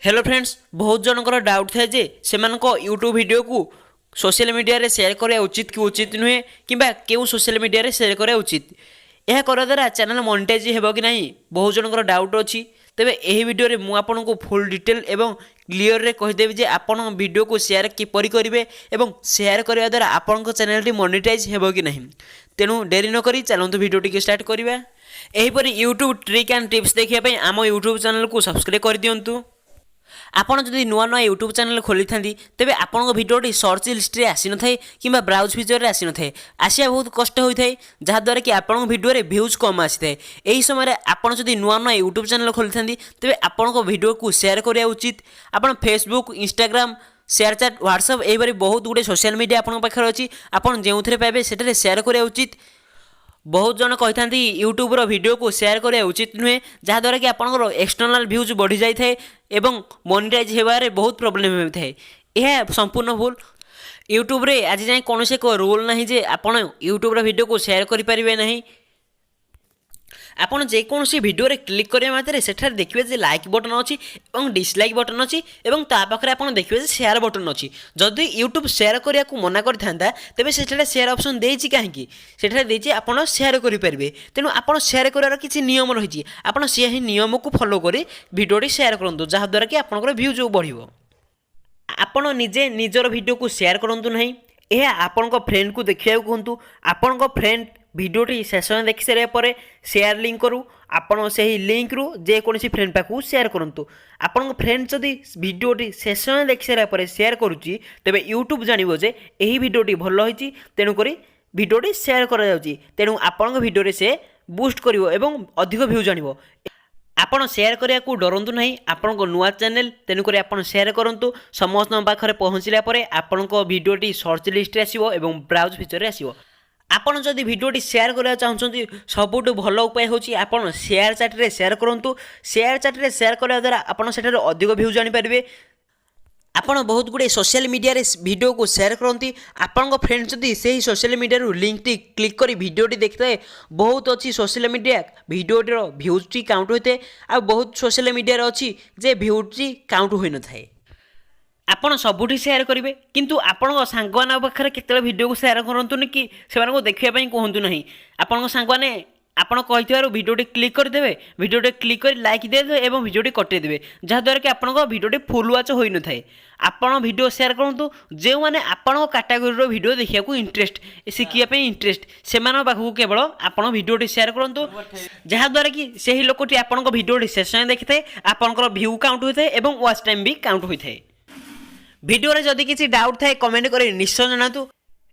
Hello friends, ବହୁତ ଜଣଙ୍କର doubt ଥାଏ ଯେ ସେମାନଙ୍କ ୟୁଟ୍ୟୁବ୍ ଭିଡ଼ିଓକୁ ସୋସିଆଲ ମିଡ଼ିଆରେ ସେୟାର କରିବା ଉଚିତ କି ଉଚିତ ନୁହେଁ କିମ୍ବା କେଉଁ ସୋସିଆଲ ମିଡ଼ିଆରେ ସେୟାର କରିବା ଉଚିତ, ଏହା କରିବା ଦ୍ୱାରା ଚ୍ୟାନେଲ୍ ମନିଟାଇଜ୍ ହେବ କି ନାହିଁ, ବହୁତ ଜଣଙ୍କର ଡାଉଟ୍ ଅଛି। ତେବେ ଏହି ଭିଡ଼ିଓରେ ମୁଁ ଆପଣଙ୍କୁ ଫୁଲ୍ ଡିଟେଲ୍ ଏବଂ କ୍ଲିଅରରେ କହିଦେବି ଯେ ଆପଣ ଭିଡ଼ିଓକୁ ସେୟାର କିପରି କରିବେ ଏବଂ ସେୟାର କରିବା ଦ୍ୱାରା ଆପଣଙ୍କ ଚ୍ୟାନେଲଟି ମନିଟାଇଜ୍ ହେବ କି ନାହିଁ। ତେଣୁ ଡେରି ନକରି ଚାଲନ୍ତୁ, ଭିଡ଼ିଓଟିକୁ ଷ୍ଟାର୍ଟ କରିବା। ଏହିପରି ୟୁଟ୍ୟୁବ୍ ଟ୍ରିକ୍ ଆଣ୍ଡ ଟିପ୍ସ ଦେଖିବା ପାଇଁ ଆମ ୟୁଟ୍ୟୁବ୍ ଚ୍ୟାନେଲକୁ ସବସ୍କ୍ରାଇବ୍ କରିଦିଅନ୍ତୁ। ଆପଣ ଯଦି ନୂଆ ନୂଆ ୟୁଟ୍ୟୁବ୍ ଚ୍ୟାନେଲ୍ ଖୋଲିଥାନ୍ତି, ତେବେ ଆପଣଙ୍କ ଭିଡ଼ିଓଟି ସର୍ଚ୍ଚ ଲିଷ୍ଟରେ ଆସିନଥାଏ କିମ୍ବା ବ୍ରାଉଜ୍ ଫିଚରରେ ଆସିନଥାଏ, ଆସିବା ବହୁତ କଷ୍ଟ ହୋଇଥାଏ, ଯାହାଦ୍ୱାରା କି ଆପଣଙ୍କ ଭିଡ଼ିଓରେ ଭ୍ୟୁଜ୍ କମ୍ ଆସିଥାଏ। ଏହି ସମୟରେ ଆପଣ ଯଦି ନୂଆ ନୂଆ ୟୁଟ୍ୟୁବ୍ ଚ୍ୟାନେଲ୍ ଖୋଲିଥାନ୍ତି, ତେବେ ଆପଣଙ୍କ ଭିଡ଼ିଓକୁ ସେୟାର କରିବା ଉଚିତ। ଆପଣ Facebook, Instagram, ShareChat, WhatsApp, ଏହିପରି ବହୁତ ଗୁଡ଼ିଏ ସୋସିଆଲ ମିଡ଼ିଆ ଆପଣଙ୍କ ପାଖରେ ଅଛି। ଆପଣ ଯେଉଁଥିରେ ପାଇବେ, ସେଠାରେ ସେୟାର କରିବା ଉଚିତ। ବହୁତ ଜଣ କହିଥାନ୍ତି, ୟୁଟ୍ୟୁବ୍ର ଭିଡ଼ିଓକୁ ସେୟାର କରିବା ଉଚିତ ନୁହେଁ, ଯାହାଦ୍ୱାରା କି ଆପଣଙ୍କର ଏକ୍ସଟର୍ନାଲ୍ ଭ୍ୟୁଜ୍ ବଢ଼ିଯାଇଥାଏ ଏବଂ ମନିଟାଇଜ୍ ହେବାରେ ବହୁତ ପ୍ରୋବ୍ଲେମ୍ ହୋଇଥାଏ। ଏହା ସମ୍ପୂର୍ଣ୍ଣ ଭୁଲ। ୟୁଟ୍ୟୁବ୍ରେ ଆଜି ଯାଏଁ କୌଣସି ଏକ ରୁଲ୍ ନାହିଁ ଯେ ଆପଣ ୟୁଟ୍ୟୁବ୍ର ଭିଡ଼ିଓକୁ ସେୟାର କରିପାରିବେ ନାହିଁ। ଆପଣ ଯେକୌଣସି ଭିଡ଼ିଓରେ କ୍ଲିକ୍ କରିବା ମାତ୍ରେ ସେଠାରେ ଦେଖିବେ ଯେ ଲାଇକ୍ ବଟନ୍ ଅଛି ଏବଂ ଡିସଲାଇକ୍ ବଟନ୍ ଅଛି ଏବଂ ତା ପାଖରେ ଆପଣ ଦେଖିବେ ଯେ ସେୟାର ବଟନ୍ ଅଛି। ଯଦି ୟୁଟ୍ୟୁବ୍ ସେୟାର କରିବାକୁ ମନା କରିଥାନ୍ତା, ତେବେ ସେଠାରେ ସେୟାର ଅପସନ୍ ଦେଇଛି କାହିଁକି? ସେଠାରେ ଦେଇଛି, ଆପଣ ସେୟାର କରିପାରିବେ। ତେଣୁ ଆପଣ ସେୟାର କରିବାର କିଛି ନିୟମ ରହିଛି। ଆପଣ ସେହି ନିୟମକୁ ଫଲୋ କରି ଭିଡ଼ିଓଟି ସେୟାର କରନ୍ତୁ, ଯାହାଦ୍ୱାରା କି ଆପଣଙ୍କର ଭ୍ୟୁଜ୍ ବଢ଼ିବ। ଆପଣ ନିଜେ ନିଜର ଭିଡ଼ିଓକୁ ସେୟାର କରନ୍ତୁ ନାହିଁ। ଏହା ଆପଣଙ୍କ ଫ୍ରେଣ୍ଡକୁ ଦେଖିବାକୁ କୁହନ୍ତୁ। ଆପଣଙ୍କ ଫ୍ରେଣ୍ଡ ଭିଡ଼ିଓଟି ଶେଷ ଯାଏଁ ଦେଖି ସାରିବା ପରେ ସେୟାର ଲିଙ୍କରୁ ଆପଣ ସେହି ଲିଙ୍କରୁ ଯେକୌଣସି ଫ୍ରେଣ୍ଡ ପାଖକୁ ସେୟାର କରନ୍ତୁ। ଆପଣଙ୍କ ଫ୍ରେଣ୍ଡ ଯଦି ଭିଡ଼ିଓଟି ଶେଷ ଯାଏଁ ଦେଖି ସାରିବା ପରେ ସେୟାର କରୁଛି, ତେବେ ୟୁଟ୍ୟୁବ୍ ଜାଣିବ ଯେ ଏହି ଭିଡ଼ିଓଟି ଭଲ ହୋଇଛି, ତେଣୁକରି ଭିଡ଼ିଓଟି ସେୟାର କରାଯାଉଛି। ତେଣୁ ଆପଣଙ୍କ ଭିଡ଼ିଓରେ ସେ ବୁଷ୍ଟ କରିବ ଏବଂ ଅଧିକ ଭ୍ୟୁଜ୍ ଆଣିବ। ଆପଣ ସେୟାର କରିବାକୁ ଡରନ୍ତୁ ନାହିଁ। ଆପଣଙ୍କ ନୂଆ ଚ୍ୟାନେଲ୍, ତେଣୁକରି ଆପଣ ସେୟାର କରନ୍ତୁ। ସମସ୍ତଙ୍କ ପାଖରେ ପହଞ୍ଚିଲା ପରେ ଆପଣଙ୍କ ଭିଡ଼ିଓଟି ସର୍ଚ୍ଚ ଲିଷ୍ଟରେ ଆସିବ ଏବଂ ବ୍ରାଉଜ୍ ଫିଚରରେ ଆସିବ। ଆପଣ ଯଦି ଭିଡ଼ିଓଟି ସେୟାର କରିବାକୁ ଚାହୁଁଛନ୍ତି, ସବୁଠୁ ଭଲ ଉପାୟ ହେଉଛି ଆପଣ ସେୟାର ଚାଟ୍ରେ ସେୟାର କରନ୍ତୁ। ସେୟାର ଚାଟ୍ରେ ସେୟାର କରିବା ଦ୍ୱାରା ଆପଣ ସେଠାରେ ଅଧିକ ଭ୍ୟୁଜ୍ ଆଣିପାରିବେ। ଆପଣ ବହୁତ ଗୁଡ଼ିଏ ସୋସିଆଲ ମିଡ଼ିଆରେ ଭିଡ଼ିଓକୁ ସେୟାର କରନ୍ତି। ଆପଣଙ୍କ ଫ୍ରେଣ୍ଡ ଯଦି ସେହି ସୋସିଆଲ ମିଡ଼ିଆରୁ ଲିଙ୍କଟି କ୍ଲିକ୍ କରି ଭିଡ଼ିଓଟି ଦେଖିଥାଏ, ବହୁତ ଅଛି ସୋସିଆଲ ମିଡ଼ିଆ ଭିଡ଼ିଓଟିର ଭ୍ୟୁଜ୍ଟି କାଉଣ୍ଟ ହୋଇଥାଏ ଆଉ ବହୁତ ସୋସିଆଲ ମିଡ଼ିଆରେ ଅଛି ଯେ ଭ୍ୟୁଜ୍ଟି କାଉଣ୍ଟ ହୋଇନଥାଏ। ଆପଣ ସବୁଠି ସେୟାର କରିବେ, କିନ୍ତୁ ଆପଣଙ୍କ ସାଙ୍ଗମାନଙ୍କ ପାଖରେ କେତେବେଳେ ଭିଡ଼ିଓକୁ ସେୟାର କରନ୍ତୁନି କି ସେମାନଙ୍କୁ ଦେଖିବା ପାଇଁ କୁହନ୍ତୁ ନାହିଁ। ଆପଣଙ୍କ ସାଙ୍ଗମାନେ ଆପଣ କହିଥିବାରୁ ଭିଡ଼ିଓଟି କ୍ଲିକ୍ କରିଦେବେ, ଭିଡ଼ିଓଟି କ୍ଲିକ୍ କରି ଲାଇକ୍ ଦେଇଦେବେ ଏବଂ ଭିଡ଼ିଓଟି କଟେଇଦେବେ, ଯାହାଦ୍ୱାରା କି ଆପଣଙ୍କ ଭିଡ଼ିଓଟି ଫୁଲ୍ ୱାଚ୍ ହୋଇନଥାଏ। ଆପଣ ଭିଡ଼ିଓ ସେୟାର କରନ୍ତୁ, ଯେଉଁମାନେ ଆପଣଙ୍କ କାଟାଗୋରୀର ଭିଡ଼ିଓ ଦେଖିବାକୁ ଇଣ୍ଟରେଷ୍ଟ, ଶିଖିବା ପାଇଁ ଇଣ୍ଟରେଷ୍ଟ, ସେମାନଙ୍କ ପାଖକୁ କେବଳ ଆପଣ ଭିଡ଼ିଓଟି ସେୟାର କରନ୍ତୁ, ଯାହାଦ୍ୱାରା କି ସେହି ଲୋକଟି ଆପଣଙ୍କ ଭିଡ଼ିଓଟି ଶେଷ ଯାଏଁ ଦେଖିଥାଏ, ଆପଣଙ୍କର ଭ୍ୟୁ କାଉଣ୍ଟ ହୋଇଥାଏ ଏବଂ ୱାଚ୍ ଟାଇମ୍ ବି କାଉଣ୍ଟ ହୋଇଥାଏ। ଭିଡ଼ିଓରେ ଯଦି କିଛି ଡାଉଟ୍ ଥାଏ, କମେଣ୍ଟ କରି ନିଶ୍ଚୟ ଜଣାନ୍ତୁ।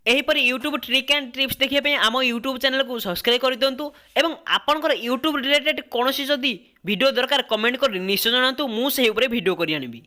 ଏହିପରି ୟୁଟ୍ୟୁବ୍ ଟ୍ରିକ୍ ଆଣ୍ଡ ଟିପ୍ସ ଦେଖିବା ପାଇଁ ଆମ ୟୁଟ୍ୟୁବ୍ ଚ୍ୟାନେଲକୁ ସବସ୍କ୍ରାଇବ୍ କରିଦିଅନ୍ତୁ ଏବଂ ଆପଣଙ୍କର ୟୁଟ୍ୟୁବ୍ ରିଲେଟେଡ୍ କୌଣସି ଯଦି ଭିଡ଼ିଓ ଦରକାର, କମେଣ୍ଟ କରି ନିଶ୍ଚୟ ଜଣାନ୍ତୁ। ମୁଁ ସେହି ଉପରେ ଭିଡ଼ିଓ କରି ଆଣିବି।